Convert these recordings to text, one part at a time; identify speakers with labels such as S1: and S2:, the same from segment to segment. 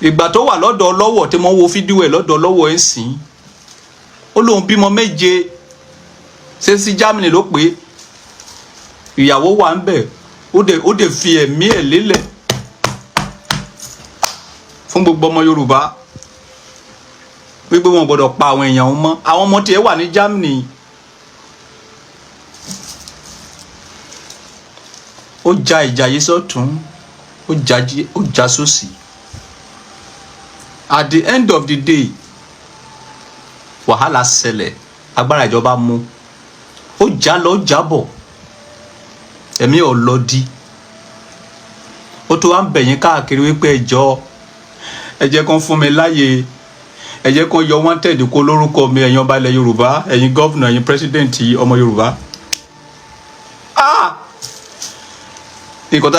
S1: Ìgbà tó wà lọ́dọ̀ ọlọ́wọ̀ tí mo ń wo fídíò ẹ̀ lọ́dọ̀ ọlọ́wọ̀ ẹ̀ ń sìn, ó lóun bímọ 7 ṣé sí Germany ló pé ìyàwó wà ń bẹ̀. Ó dẹ̀ fi ẹ̀mí ẹ̀ lélẹ̀ fún gbogbo ọmọ Yorùbá wípé wọn gbọ́dọ̀ pa àwọn èèyàn mọ́. Àwọn ọmọ tiẹ̀ wà ní Germany. Ó ja ìjà yìí sọ́tún, ó ja sósì. At the end of the day, wàhálà ṣẹlẹ̀, agbára ìjọba mú, ó já lọ, ó jábọ̀, ẹ̀mí ò lọ di. Ó tó wá ń bẹ̀yìn káàkiri wípé ẹ jọ̀ọ́, ẹ jẹ́ kán fún mi láàyè, ẹ jẹ́ kán yọ wanted kó lórúkọ mi, ẹ̀yin ọba ilẹ̀ Yorùbá, ẹ̀yin governor, ẹ̀yin president ọmọ Yorùbá. Ah, nǹkan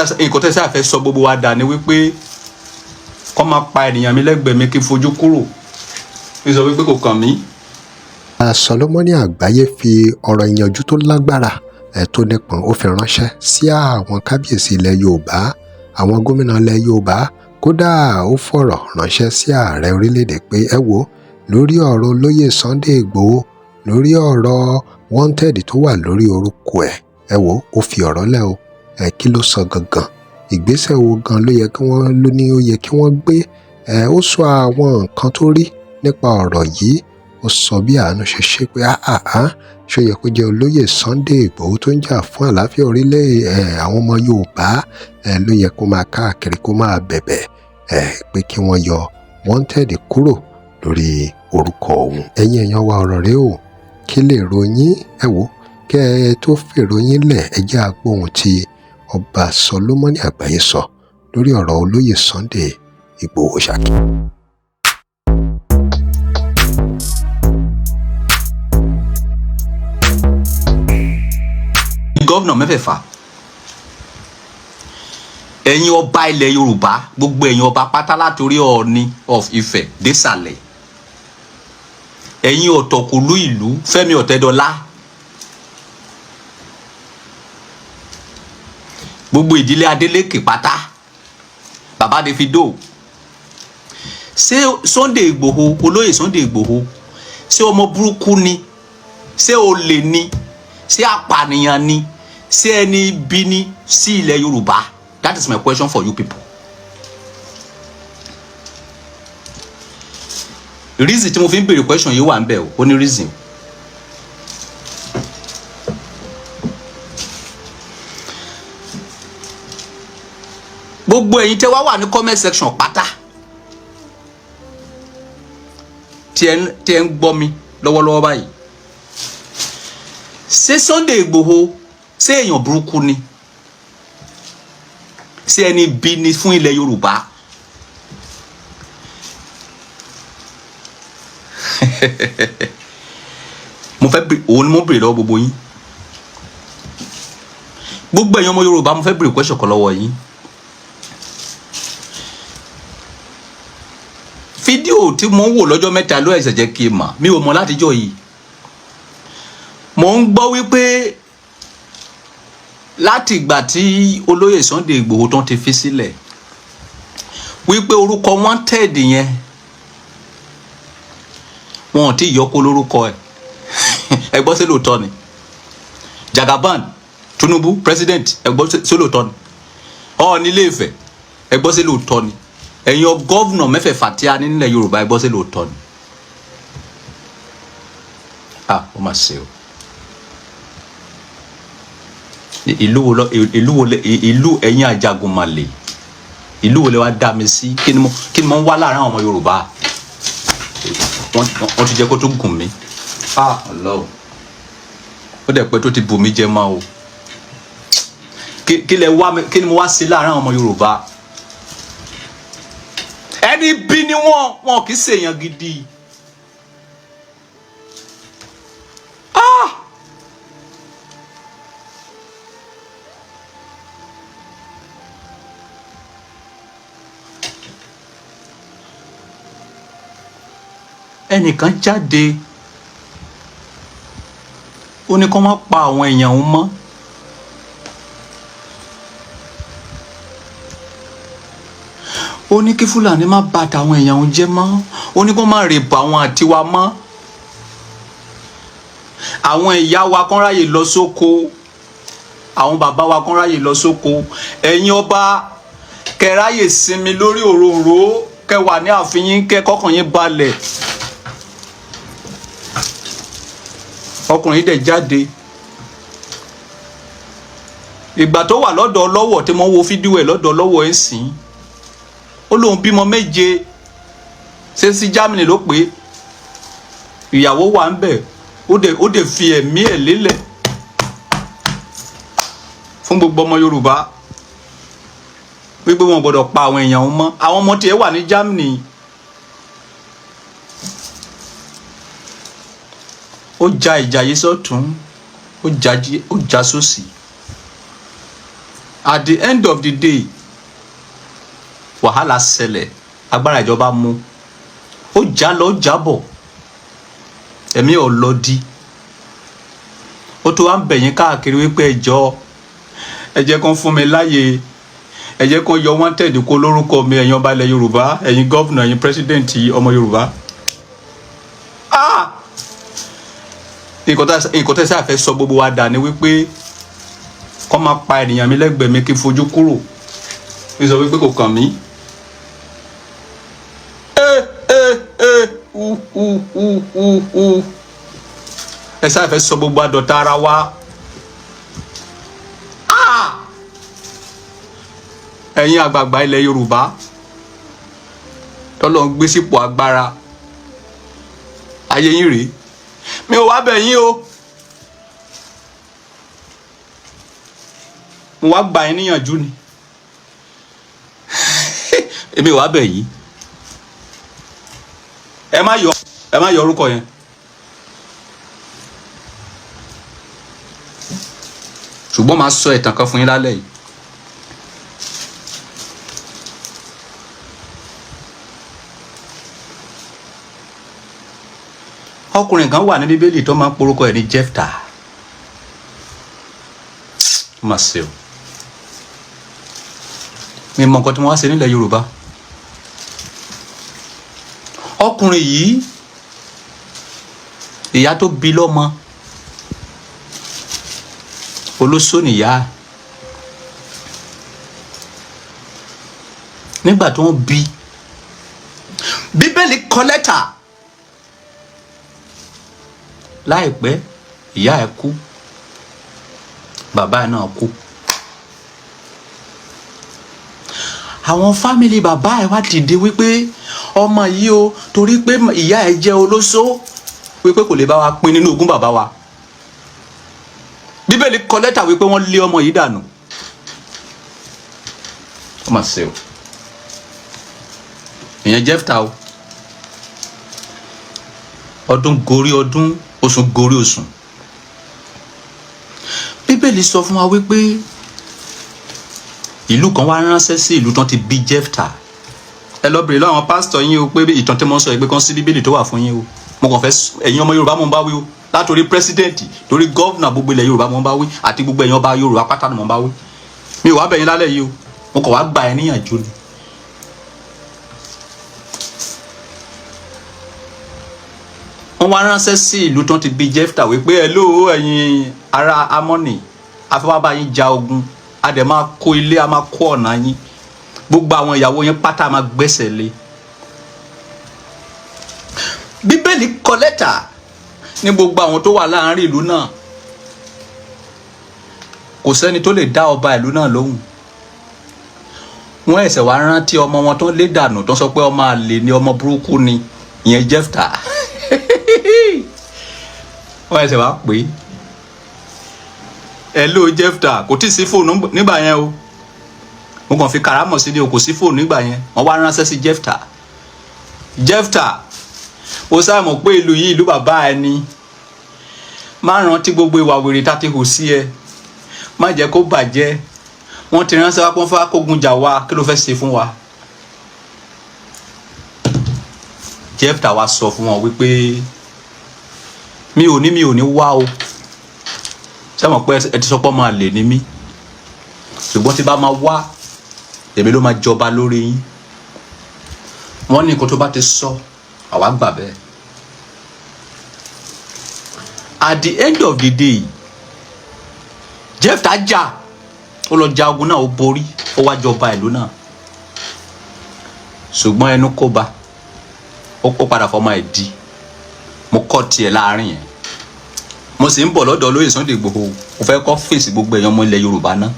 S1: tẹ́ sáà fẹ́ sọ gbogbo wa dà ní wípé kọ́ máa pa ènìyàn mi lẹ́gbẹ̀ẹ́ mi kí n fojú kúrò ní sọ wípé kò kàn mí.
S2: Solomoni Àgbáyé fi ọ̀rọ̀ ìyànjú tó lágbára ẹ̀ tó nípọn, ó fi ránṣẹ́ sí àwọn kábíyèsí ilẹ̀ Yorùbá, àwọn gómìnà ilẹ̀ Yorùbá. Kódà ó fọ̀rọ̀ ránṣẹ́ sí ààrẹ orílẹ̀-èdè pé ẹ wo, lórí ọ̀rọ̀ olóyè Sunday Ìgbòho, lórí ọ̀rọ̀ wanted tó wà lórí orúkọ ẹ̀, ẹ wo, ó fi ọ̀rọ̀ lẹ̀ o. Ẹ kí ló sọ gangan? Ìgbésẹ̀ wo gan ló yẹ kí wọ́n ló ní ó yẹ kí wọ́n gbé? Ẹ ó sọ àwọn nǹkan tó rí nípa ọ̀rọ̀ yìí. Ó sọ bí àánú ṣe ṣe pé àhàhà, ṣó yẹ kó jẹ́ olóyè Sunday Ìgbòho tó ń jà fún àlàáfíà orílẹ̀ ẹ̀ àwọn ọmọ Yorùbá ẹ̀ ló yẹ kó máa káàkiri, kó máa bẹ̀bẹ̀ ẹ̀ pé kí wọ́n yọ wanted kúrò lórí orúkọ òun. Ẹ̀yin èèyàn wa, ọ̀rọ̀ rẹ o, kí lè ròyìn? Ẹ wò, kẹ́ ẹ tó fèrò yín lẹ̀, ẹ jẹ́ agbóhun tí ọba Solomoni Àgbáyé sọ lórí ọ̀rọ̀ olóyè Sunday Ìgbòho Ṣàkí.
S1: Governor mẹ́fẹ̀ẹ̀fà, ẹ̀yin ọba ilẹ̀ Yorùbá, gbogbo ẹ̀yin ọba pátá látòrí Ọọ̀ni of Ifẹ̀ désàlẹ̀, ẹ̀yin ọ̀tọ̀kùlú ìlú, Fẹ́mi Ọ̀tẹ́dọ́lá, gbogbo ìdílé Adélékè pátá, bàbá Davido, ṣé Sunday Ìgbòho, olóyè Sunday Ìgbòho, ṣé ọmọ burúkú ni? Ṣé olè ni? Ṣé apànìyàn ni? Ṣé ẹni ibi ni sí ilẹ̀ Yorùbá? That is my question for you people. Reason tí mo fi ń béèrè question yìí wà ń bẹ̀ o, ó ní reason. Gbogbo ẹ̀yin tẹ́ wá wà ní comment section pátá tí ẹ ń gbọ́ mi lọ́wọ́lọ́wọ́ báyìí, ṣé Sunday Ìgbòho, ṣé èèyàn burúkú ni? Ṣé ẹni bí ni fún ilẹ̀ Yorùbá? Mo fẹ́ òun ni mo béèrè lọ́wọ́ gbogbo yín, gbogbo ẹ̀yin ọmọ Yorùbá. Mo fẹ́ béèrè question kan lọ́wọ́ yín. Fídíò tí mo ń wò lọ́jọ́ 3 ló ẹ̀sẹ̀ jẹ́ kí n mọ̀. Mi ò mọ̀ látijọ́ yìí. Mo ń gbọ́ wípé láti ìgbà tí olóyè Sunday Ìgbòho tán ti fi sílẹ̀, wípé orúkọ wanted yẹn, wọn ò tí ì yọkó lórúkọ ẹ̀. Ẹ gbọ́, sí lóòótọ́ ni? Jagaban Tinubu, president, ẹ gbọ́, sí lóòótọ́ ni? Ọọ̀ni Ilé Ifẹ̀, ẹ gbọ́, sí lóòótọ́ ni? Ẹ̀yin governor mẹ́fẹ̀ẹ̀fà tí a ní nílẹ̀ Yorùbá, ẹ gbọ́, sí lóòótọ́ ni? Ah, ó mà ṣe o. Ìlú wo lọ? Ìlú wo ìlú ẹ̀yin Ajagunmalè, ìlú wo lè wá dá mi sí? Kí ni mo ń wá láàrin àwọn ọmọ Yorùbá? Wọ́n ti jẹ́ kó tún gùn mí. Ah, Ọlọ́run, ó dẹ̀ pẹ́ tó ti bù mí jẹ mọ́ o. Kí lẹ wá mi? Kí ni mo wá sí láàrin àwọn ọmọ Yorùbá? Ẹni bí ni wọ́n, wọn kì í ṣèyàn gidi. Ah! Ẹnìkan jáde, ó ní kó má pa àwọn èèyàn òun mọ́. Ó ní Ní kí Fúlàní má bà tàwọn èèyàn òun jẹ́ mọ́. Ó ní kó má rape àwọn àti wa mọ́, àwọn ìyá wa kán ráyè lọ sóko, àwọn bàbá wa kán ráyè lọ sóko, ẹ̀yin ọba kẹ́ ráyè sinmi lórí òróǹro, kẹ́ wà ní ààfin yín, kẹ́ kọ́kàn yín balẹ̀. Ọkùnrin dẹ̀ jáde. Ìgbà tó wà lọ́dọ̀ ọlọ́wọ̀ tí mo ń wo fídíò ẹ̀ lọ́dọ̀ ọlọ́wọ̀ ẹ̀ sìn, ó lóun bímọ 7 ṣé sí Germany ló pé ìyàwó wà ń bẹ̀. Ó dẹ̀ fi ẹ̀mí ẹ̀ lélẹ̀ fún gbogbo ọmọ Yorùbá wípé wọn gbọ́dọ̀ pa àwọn èèyàn wọn mọ́. Àwọn ọmọ tiẹ̀ wà ní Germany. Ó ja ìjà yìí sọ́tún, ó ja sósì. At the end of the day, wàhálà ṣẹlẹ̀. Agbára ìjọba mú. Ó já lọ, ó já bọ̀, ẹ̀mí ò lọ di. Ó tó wá ń bẹ̀ yín káàkiri wípé ẹ jọ̀ọ́, ẹ jẹ́ kán fún mi láàyè, ẹ jẹ́ kán yọ wanted kó lórúkọ mi. Ẹ̀yin ọba ilẹ̀ Yorùbá, ẹ̀yin governor, ẹ̀yin president ọmọ Yorùbá, ah, nǹkan tẹ́ sáà fẹ́ sọ gbogbo wa dà ní wípé kọ́ máa pa ènìyàn mi lẹ́gbẹ̀ẹ́ mi, kí n fojú kúrò, kí n sọ wípé kò kàn mí. Ẹ ẹ ẹ u u u u u ẹ sáà fẹ́ sọ gbogbo àdọ̀tá ara wa. Ah! Ẹ̀yin àgbààgbà ilẹ̀ Yorùbá tọ́lọ́ ń gbé sípò agbára, ayé yín rèé. Mi ò wá bẹ̀ yín o, mo wá gbà yín níyànjú ni. Èmi ò wá bẹ̀ yín. Ẹ má yọ orúkọ yẹn. Ṣùgbọ́n màá sọ ìtàn kan fún yín lálẹ́ yìí. Ọkùnrin kan wà ní Bíbélì tó máa ń porúkọ ẹ̀ ní Jẹ́fta. Ó mà ṣe o. Mi mọ nǹkan tí wọ́n wá ṣe nílẹ̀ Yorùbá. Ọkùnrin yìí, ìyá tó bí lọ́mọ, olóṣó nìyá. Nígbà tó ń bí, Bíbélì kọ lẹ́tà, láìpẹ́ ìyá ẹ̀ kú, bàbá ẹ̀ náà kú. Àwọn family bàbá ẹ̀ wá dìde wípé ọmọ yìí o, torí pé ìyá ẹ̀ jẹ́ olóṣó, wípé kò lè bá wa pín nínú ogún bàbá wa. Bíbélì kọ lẹ́tà wípé wọ́n lé ọmọ yìí dànù. Ó mà ṣe o. Ìyẹn Jẹ́fta o. Ọdún gorí ọdún, oṣù gorí oṣù, Bíbélì sọ fún wa wípé ìlú kan wá ránṣẹ́ sí ìlú tán ti bí Jẹ́fta. Ẹ lọ bèrè lọ́wọ́ àwọn pásítọ̀ yín o pé ìtàn tí mo ń sọ yìí, pé kán sí Bíbélì tó wà fún yín o. Mo kàn fẹ́ ẹ̀yin ọmọ Yorùbá mo ń bá wí o, látòrí president, torí governor, gbogbo ilẹ̀ Yorùbá mo ń bá wí, àti gbogbo ẹ̀yin ọba Yorùbá pátá ni mo ń bá wí. Mi ò wá bẹ̀ yín lálẹ́ yìí o, mo kàn wá gbà ẹ́ níyànjú ni. Wọ́n wá ránṣẹ́ sí ìlú tán ti bí Jẹ́fta wípé ẹ lóò, ẹ̀yin ará Amọ́nì, a fẹ́ wá bá yín ja ogun, a dẹ̀ máa kó ilé, a máa kó ọ̀nà yín, gbogbo àwọn ìyàwó yín pátá a máa gbẹ́sẹ̀ lé. Bíbélì kọ lẹ́tà ní gbogbo àwọn tó wà láàárín ìlú náà, kò sẹ́ni tó lè dá ọba ìlú náà lóhùn. Wọ́n ẹ̀sẹ̀ wá rántí ọmọ wọn tó lé dànù, tó sọ pé ọmọ àlè ni, ọmọ burúkú ni, ìyẹn Jẹ́fta. Wọ́n ẹ̀sẹ̀ wá pé, "Hello Jẹ́fta." Kò tí ì sí fóònù nígbà yẹn o, mo kàn fi karamọ̀ sí ni o, kò sí fóònù nígbà yẹn. Wọ́n wá ránṣẹ́ sí Jẹ́fta. "Jẹ́fta, o sáà mọ̀ pé ìlú yìí, ìlú bàbá ẹ ni. Má rántí gbogbo ìwà wèrè tá ti hù sí ẹ, má jẹ́ kó bàjẹ́. Wọ́n ti ránṣẹ́ wá pọ́n fún akógun jà wá, kí ló fẹ́ ṣe fún wa?" Jẹ́fta wá sọ fún wọn wípé mi ò ní wá o. Ṣé mọ̀ pé ẹ ti sọ pé ọmọ àlè ni mí? Ṣùgbọ́n tí bá máa wá, èmi ló máa jọba lórí yín. Wọ́n ní nǹkan tó bá ti sọ, àwa gbà bẹ́ẹ̀. At the end of the day, Jephthah jà, ó lọ ja ogun náà, ó borí, ó wá jọba ìlú náà, ṣùgbọ́n ẹnu kó ba, ó padà fọmọ ẹ̀ di. Mo kọ́ tiẹ̀ láàrin yẹn, mo sì ń bọ̀ lọ́dọ̀ olóyè Sunday Igboho. Mo fẹ́ kọ́ fèsì gbogbo èèyàn ọmọ ilẹ̀ Yorùbá náà.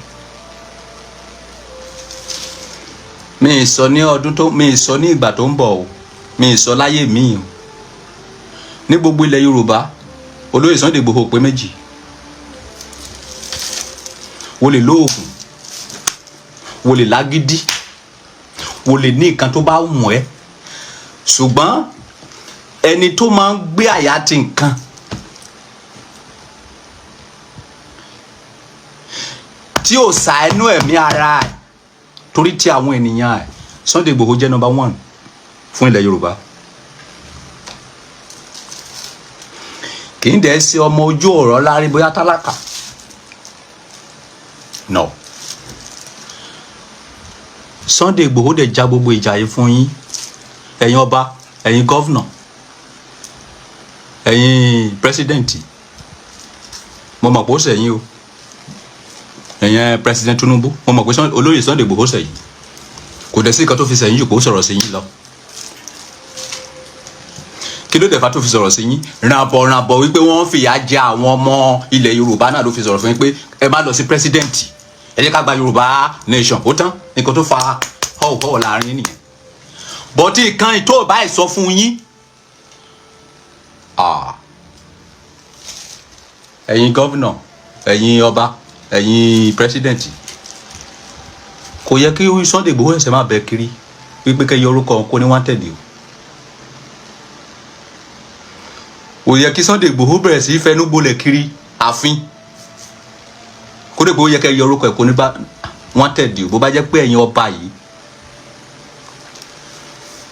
S1: Mi ì sọ ní ọdún tó, mi ì sọ ní ìgbà tó ń bọ̀ o, mi ì sọ láyé mi o. Ní gbogbo ilẹ̀ Yorùbá, olóyè Sunday Igboho pé méjì. Wo lè lóògùn, wo lè lágídí, wo lè ní nǹkan tó bá wù ẹ́, ṣùgbọ́n ẹni tó máa ń gbé àyà ti nǹkan tí ò sa ẹnu ẹ̀mí ara ẹ̀ torí ti àwọn ènìyàn ẹ̀, Sunday Igboho jẹ́ number one fún ilẹ̀ Yorùbá. Kì í dẹ̀ ṣe ọmọ ojú ọ̀rọ̀ lárí bóyá tálákà no. Sunday Igboho dẹ̀ ja gbogbo ìjà yìí fún yín, ẹ̀yin ọba, ẹ̀yin governor, ẹ̀yin president. Mo mọ̀ pé ó ṣẹ̀yìn o, ẹ̀yin president Tinubu. Mo mọ̀ pé olóyè Sunday Igboho ṣẹ̀yìn. Kò dẹ̀ sí nǹkan tó fi ṣẹ̀yìn jù pé ó sọ̀rọ̀ sí yín lọ. Kí ló dẹ̀ fà tó fi sọ̀rọ̀ sí yín? Ràbọ̀ ràbọ̀ wípé wọ́n fìyà jẹ àwọn ọmọ ilẹ̀ Yorùbá náà ló fi sọ̀rọ̀ fún yín pé ẹ má lọ sí president, ẹ jẹ́ ká gba Yorùbá nation. Ó tán, nǹkan tó fa họ́wọ́họ́wọ́ láàrin nìyẹn. Bọ́tí ìkan ìtò báyìí sọ fún yín, ẹ̀yin governor, ẹ̀yin ọba, ẹ̀yin president, kò yẹ kí Sunday Igboho ẹ̀sẹ̀ máa bẹ̀ kiri wípé kẹ́ yọ orúkọ kó ní wanted o. Kò yẹ kí Sunday Igboho bẹ̀rẹ̀ sí fẹnu gbolẹ̀ kiri ààfin kó dé pé ó yẹ kẹ́ yọ orúkọ ẹ̀ kó ní wanted o. Bó bá jẹ́ pé ẹ̀yin ọba yìí,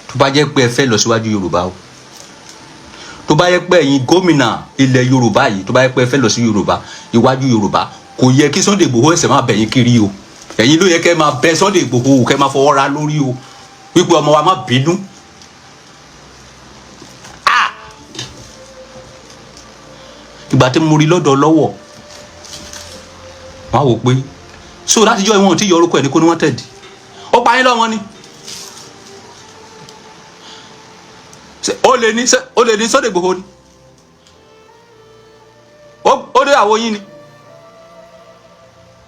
S1: tó bá jẹ́ pé ẹ fẹ́ lọ síwájú Yorùbá o, tó bá yẹ pé ẹ̀yin gómìnà ilẹ̀ Yorùbá yìí, tó bá yẹ pé ẹ fẹ́ lọ sí Yorùbá, iwájú Yorùbá, kò yẹ kí Sunday Igboho ẹsẹ̀ máa bẹ̀ yín kiri o. Ẹ̀yin ló yẹ kẹ́ máa bẹ̀ Sunday Igboho, kẹ́ máa fọwọ́ ra lórí o, wípé ọmọ wa má bínú. Ìgbà tí mo rí lọ́dọ̀ lọ́wọ́, wọ́n á wò pé so látijọ́ ìwọ̀n tí yọ orúkọ ẹ̀ ní kó ní wọ́n tẹ̀dí, ó pa yín lọ́wọ́ ni. Ó lè ní, ó lè ní Sunday Igboho ni, ó dé àwo yín ni.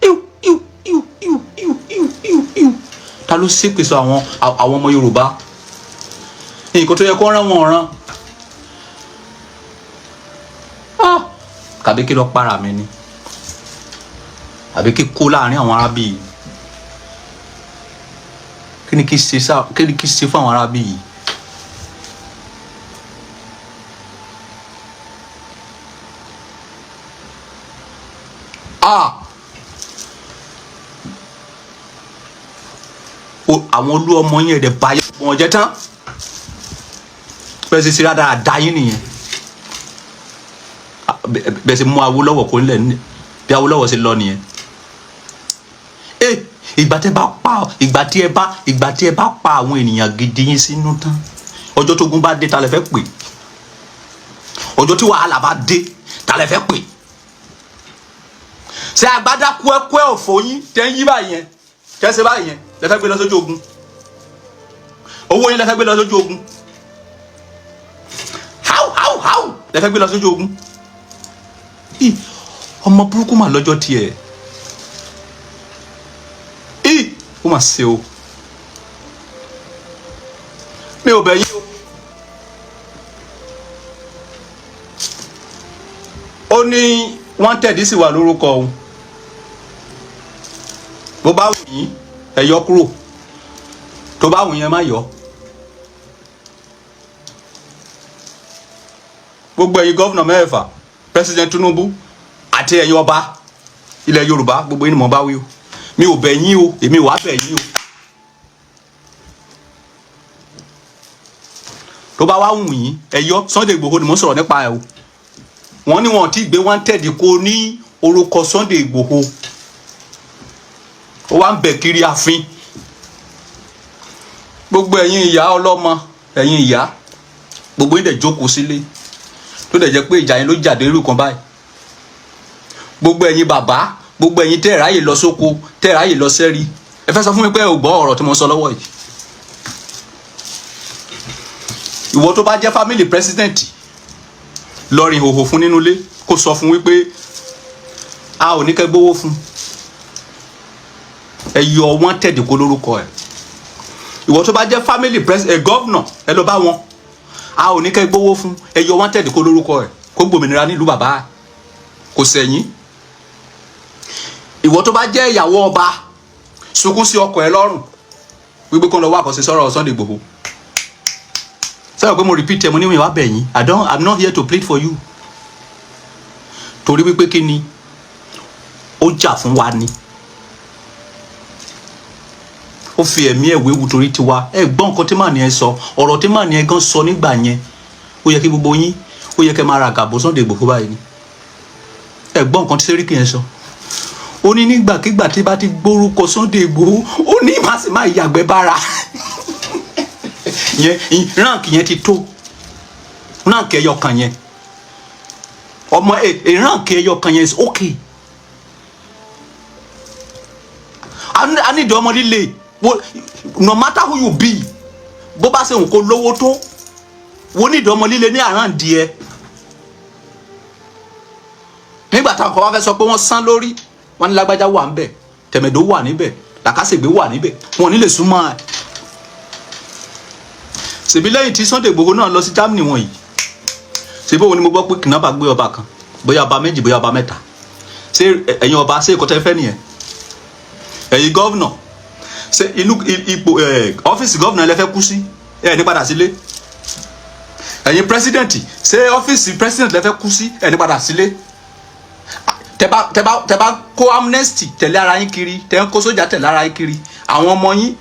S1: Iu iu iu iu iu iu iu iu. Ta ló ṣépè sọ àwọn ọmọ Yorùbá? Nǹkan tó yẹ kó rán wọn rán. Kàbí kí lọ para mi ni, àbí kí kó láàrin àwọn arábí yìí? Kí ni kí ṣe sá, kí ni kí ṣe fún àwọn arábí yìí? Àwọn olú ọmọ yẹn dẹ̀ báyé wọn jẹ́ tán. Bẹ́ẹ̀ sì ṣe dáadáa yín nìyẹn. Bẹ́ẹ̀ sì mú Awólọ́wọ̀ kó nílẹ̀ bí Awólọ́wọ̀ ṣe lọ nìyẹn. Ìgbà tí ẹ bá pa, ìgbà tí ẹ bá, ìgbà tí ẹ bá pa àwọn ènìyàn gidi yín sínú tán, ọjọ́ tógun bá dé, ta lẹ fẹ́ pè? Ọjọ́ tí wàhálà bá dé, ta lẹ fẹ́ pè? Ṣé agbádá kúẹ́kúẹ́ òfò yín tẹ́ ń yí báyìí yẹn, tẹ́ ṣe báyìí yẹn, lẹ fẹ́ gbé lọ sójú ogun? Owó yín lẹ fẹ́ gbé lọ sójú ogun? How how how lẹ fẹ́ gbé lọ sójú ogun? Ọmọ burúkú mà lọ́jọ́ tiẹ̀. Ó mà ṣe o. Mi ò bẹ̀ yín o. Ó ní wanted sì wà lórúkọ òun. Bó bá wù yín, ẹ yọ kúrò. Tó bá wù yín, ẹ má yọ. Gbogbo ẹ̀yin gọ́vnà mẹ́fà, President Tinubu àti ẹ̀yin ọba ilẹ̀ Yorùbá, gbogbo yín ni mo bá wí o. Mi ò bẹ̀ yín o, èmi wàá bẹ̀ yín o. Tó bá wá wù yín, ẹ yọ. Sunday Igboho ni mo sọ̀rọ̀ nípa ẹ o. Wọ́n ní wọn ti gbé wanted kó ní orúkọ Sunday Igboho. Ó wá ń bẹ̀ kiri ààfin. Gbogbo Gbogbo ẹ̀yin ìyá ọlọ́mọ, ẹ̀yin ìyá, gbogbo yín dẹ̀ jókòó sílé, tó dẹ̀ jẹ́ pé ìjà yẹn ló jáde irú kan báyìí. Gbogbo ẹ̀yin bàbá, gbogbo ẹ̀yin tẹ́ ẹ̀ ráyè lọ sóko, tẹ́ ẹ̀ ráyè lọ sẹ́rí, ẹ fẹ́ sọ fún mi pé ẹ ò gbọ́ ọ̀rọ̀ tí mo sọ lọ́wọ́ yìí? Ìwọ tó bá jẹ́ family president, lọ rìn hòhò fún nínú ilé, kó sọ fún wípé a ò ní kẹ́ gbówó fún ẹ, yọ wanted kó lórúkọ ẹ. Ìwọ tó bá jẹ́ family president, governor, ẹ lọ bá wọn, a ò ní kẹ́ gbówó fún ẹ, yọ wanted kó lórúkọ ẹ, kó gbòmìnira nílùú bàbá ẹ, kò sẹ̀yìn. Ìwọ tó bá jẹ́ ìyàwó ọba, sunkún sí ọkọ ẹ lọ́rùn wípé kó lọ wá àkọsí sọ̀rọ̀ Sunday Igboho. Sọ pé mo repeat ẹ, mo ní mi wá bẹ̀ yín. I don't, I'm not here to plead for you, torí wípé kí ni ó jà fún wa ni, ó fi ẹ̀mí ẹ̀ wéwu torí tiwa. Ẹ gbọ́ nǹkan tí màá ní ẹ sọ, ọ̀rọ̀ tí màá ní ẹ gan sọ nígbà yẹn, ó yẹ kí gbogbo yín, ó yẹ kẹ́ máa ra gàbó Sunday Igboho báyìí ni. Ẹ gbọ́ nǹkan tí Sẹ́ríkì yẹn sọ. Ó ní nígbàkigbà tí bá ti gbórúkọ Sunday Igboho, ó ní má sì máa yàgbẹ́ bára yẹn. Rank yẹn ti tó, rank ẹyọ kan yẹn, ọmọ ẹ, rank ẹyọ kan yẹn is okay. A ní ìdí ọmọ líle. No matter who you be, bó bá ṣe nǹkó lówó tó, wo ní ìdí ọmọ líle ní àràǹdí ẹ. Nígbà táwọn kan wá fẹ́ sọ pé wọ́n sán lórí wọn ní lágbájá wà ń bẹ̀, tẹ̀mẹ̀dó wà níbẹ̀, làkàṣègbè wà níbẹ̀, wọn ò ní lè súnmọ́ ẹ. Ṣèbí lẹ́yìn tí Sunday Igboho náà lọ sí Germany wọ̀nyí, ṣèbí òun ni mo gbọ́ pé kìnnàbà gbé ọba kan, bóyá ọba méjì, bóyá ọba mẹ́ta. Ṣé ẹ̀yin ọba, ṣé ìkọ́tẹ́ fẹ́ nìyẹn? Ẹ̀yin governor, ṣé inú ipò ọ́fíìsì governor ẹ fẹ́ kú sí, ẹ ní padà sílé? Ẹ̀yin president, ṣé ọ́fíìsì president lẹ fẹ́ kú sí, ẹ ní padà sílé? Tẹ bá kó amnesty tẹ̀lé ara yín kiri, tẹ ń kó sójà tẹ̀lé ara yín kiri, àwọn ọmọ yín,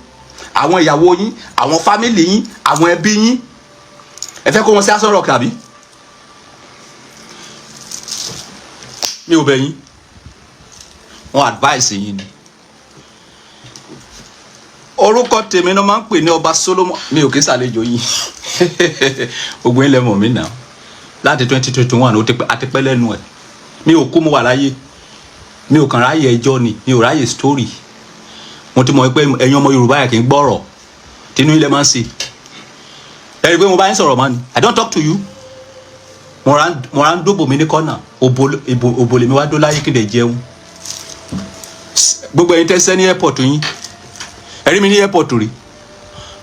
S1: àwọn ìyàwó yín, àwọn family yín, àwọn ẹbí yín, ẹ fẹ́ kó wọn sí Aso Rock àbí? Mi ò bẹ̀ yín, wọn advice yín ni. Orúkọ tèmi náà máa ń pè ní Ọba Solomon. Mi ò kí ń ṣàlejò yín, gbogbo yín lẹ mọ̀ mí náà láti 2021. Ó ti pẹ́, àti pẹ́ lẹ́nu ẹ̀. Mi ò kú, mo wà láyé. Mi ò kàn ráyè ẹjọ́ ni, mi ò ráyè story. Mo ti mọ̀ pé ẹ̀yin ọmọ Yorùbá yà kì í gbọ́rọ̀ tinú ilẹ̀ máa ń ṣe. Ẹ rí i pé mo bá yín sọ̀rọ̀ mọ́ ni. I don't talk to you. Mo ra ń dóbò mi ní kọ́nà òbò lèmi wá dó láyé kí n lè jẹun. Gbogbo ẹ̀yin tẹ́sẹ́ ní airport yín, ẹ rí mi ní airport rí?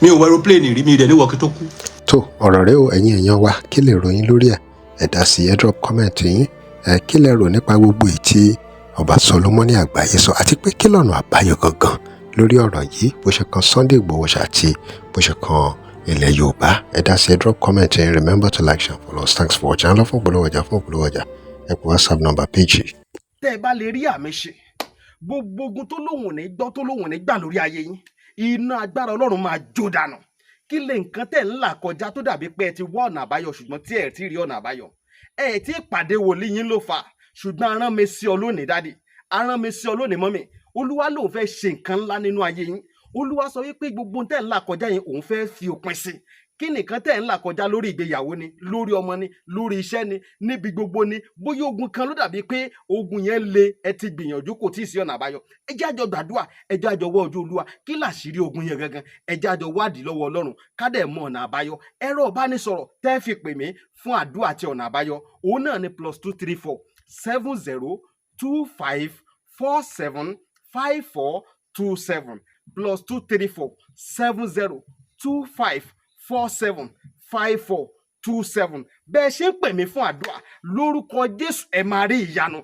S1: Mi ò wọ aeroplane rí, mi ì dẹ̀ ní wọ́ọ̀kì tó kú.
S2: Tó ọ̀rọ̀ rẹ o, ẹ̀yin èèyàn wa, kí lè ròyìn lórí ẹ̀? Ẹ dá sí, ẹ drop comment yín. Ẹ kí lẹ rò nípa gbogbo èyí tí Ọba Solomoni àgbáyé sọ, àti pé kí lọ́nà àbáyọ gangan lórí ọ̀rọ̀ yìí, bó ṣe kan Sunday Igboho àti bó ṣe kan ilẹ̀ Yorùbá? Ẹ dá sí, ẹ drop comment yín. Remember to like, share, follow us. Thanks for watching. Lọ fún ìpolówó ọjà, fún ìpolówó ọjà, ẹ pè WhatsApp number page.
S3: Tẹ́ ẹ bá lè rí àmì ṣe, gbogbo ogun tó lóhùn ní gbọ́, tó lóhùn ní gbà lórí ayé yín, iná agbára Ọlọ́run máa jó dànù. Kí lè nǹkan tẹ̀ ń là kọjá tó dàbí pé ẹ ti wá ọ̀nà àbáyọ, ṣùgbọ́n tí ẹ ti rí ọ̀nà àbáyọ? Ẹ ti pàdé wòlíì yín ló fà, ṣùgbọ́n arán mi sí ọ lónìí, daddy, arán mi sí ọ lónìí, mummy. Olúwa lòun fẹ́ ṣe nǹkan ńlá nínú ayé yín. Olúwa sọ wípé gbogbo tẹ̀ ń là kọjá yẹn, òun fẹ́ fi òpin sí. Kí nìkan tẹ̀ ń là kọjá? Lórí ìgbéyàwó ni, lórí ọmọ ni, lórí iṣẹ́ ni, níbi gbogbo ni. Bóyá ogun kan ló dàbí pé ogun yẹn le, ẹ ti gbìyànjú, kò tí ì sí ọ̀nà àbáyọ. Ẹ jẹ́ àjọ gbàdúrà, ẹ jẹ́ àjọ wọ ojú Olúwa. Kí làṣírí ogun yẹn gangan? Ẹ jẹ́ àjọ wádìí lọ́wọ́ Ọlọ́run, ká dẹ̀ mọ ọ̀nà àbáyọ. Ẹ̀rọ ìbánisọ̀rọ̀ tẹ́ fi pè mí fún àdúrà àti ọ̀nà àbáyọ, òun náà ni +234 70 25 47 54 27, +234 70 25 47 54 27. Bẹ́ẹ̀ ṣe ń pè mí fún àdúrà, lórúkọ Jésù, ẹ máa rí ìyanu.